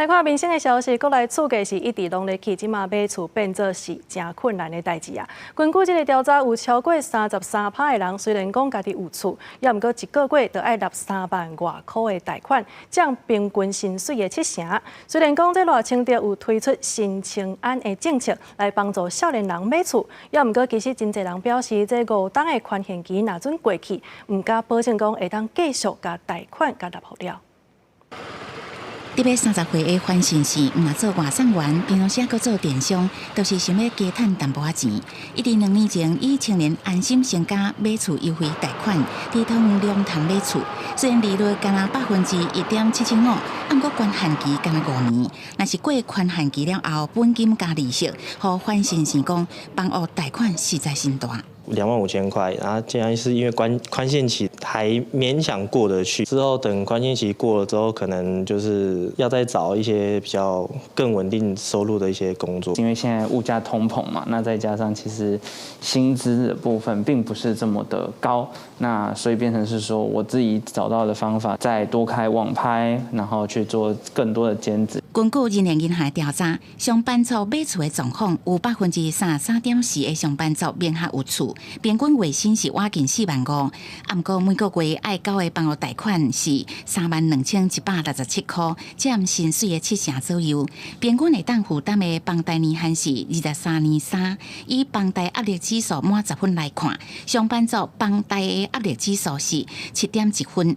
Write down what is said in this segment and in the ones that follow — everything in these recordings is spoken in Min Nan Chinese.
來看民生的消息，國內厝價是一直攏咧起，這馬買厝變做是誠困難的代誌啊。根據這个調查，有超過33%的人雖然講家己有厝，猶毋過一個月著愛納三萬外箍的貸款，佔平均薪水的七成。雖然講這賴清德有推出新青安的政策來幫助少年人買厝，猶毋過其實真濟人表示，這五冬的寬限期若準過去，毋敢保證講會當繼續共貸款共納予了。佇欲30歲的范信士，毋若做外送員，平常時閣做電商，都是想欲加趁淡薄仔錢。伊佇2年前以青年安心成家買厝優惠貸款，佇桃園龍潭買厝，雖然利率干焦1.775%，毋過寬限期干焦五年。若是過寬限期了後，本金加利息，予范信士講房屋貸款實在真大。 25,000塊，然後現在是因為寬限期還勉強過得去，之後等寬限期過了之後，可能就是要再找一些比較更穩定收入的一些工作。因為現在物價通膨嘛，那再加上其實薪資的部分並不是這麼的高，那所以變成是說我自己找到的方法，再多開網拍，然後去做更多的兼職。根據人聯銀行調查，上班族買厝的狀況有33.4%的上班族名下有厝，平均月薪是倚近4萬5，毋過每個月愛繳的房屋貸款是32,167箍，佔薪水的七成左右。平均會當負擔的房貸年限是23.3年，以房貸壓力指數滿10分來看，上班族房貸的壓力指數是7.1分。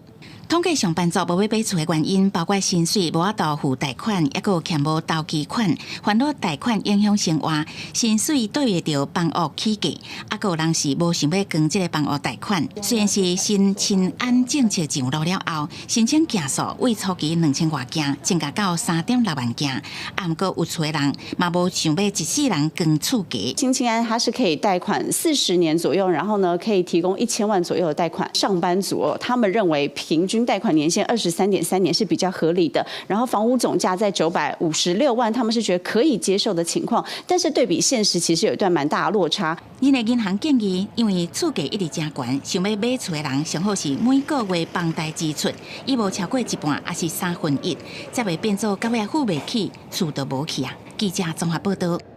統計上班族無欲買厝的原因，包括薪水無法度付貸款，抑閣欠無頭期款，煩惱貸款影響生活，薪水對袂著房屋起價，抑閣有人是無想欲扛這个房屋貸款。雖然是新青安政策上路了後，申請件數為初期2000外件，增加到3.6萬件，毋過有厝的人嘛無想欲一世人扛厝價。新青安它是可以貸款40年左右，然後呢可以提供1000萬左右的貸款。上班族哦，他們認為平均貸款年限23.3年是比較合理的，然後房屋總價在956萬，他們是覺得可以接受的情況。但是對比現實，其實有一段蠻大的落差。人聯銀行建議，因為厝價一直誠懸，想欲買厝的人，上好是每個月房貸支出，伊無超過一半，抑是三分一，才袂變做到尾付袂起，厝就無去啊。記者綜合報道。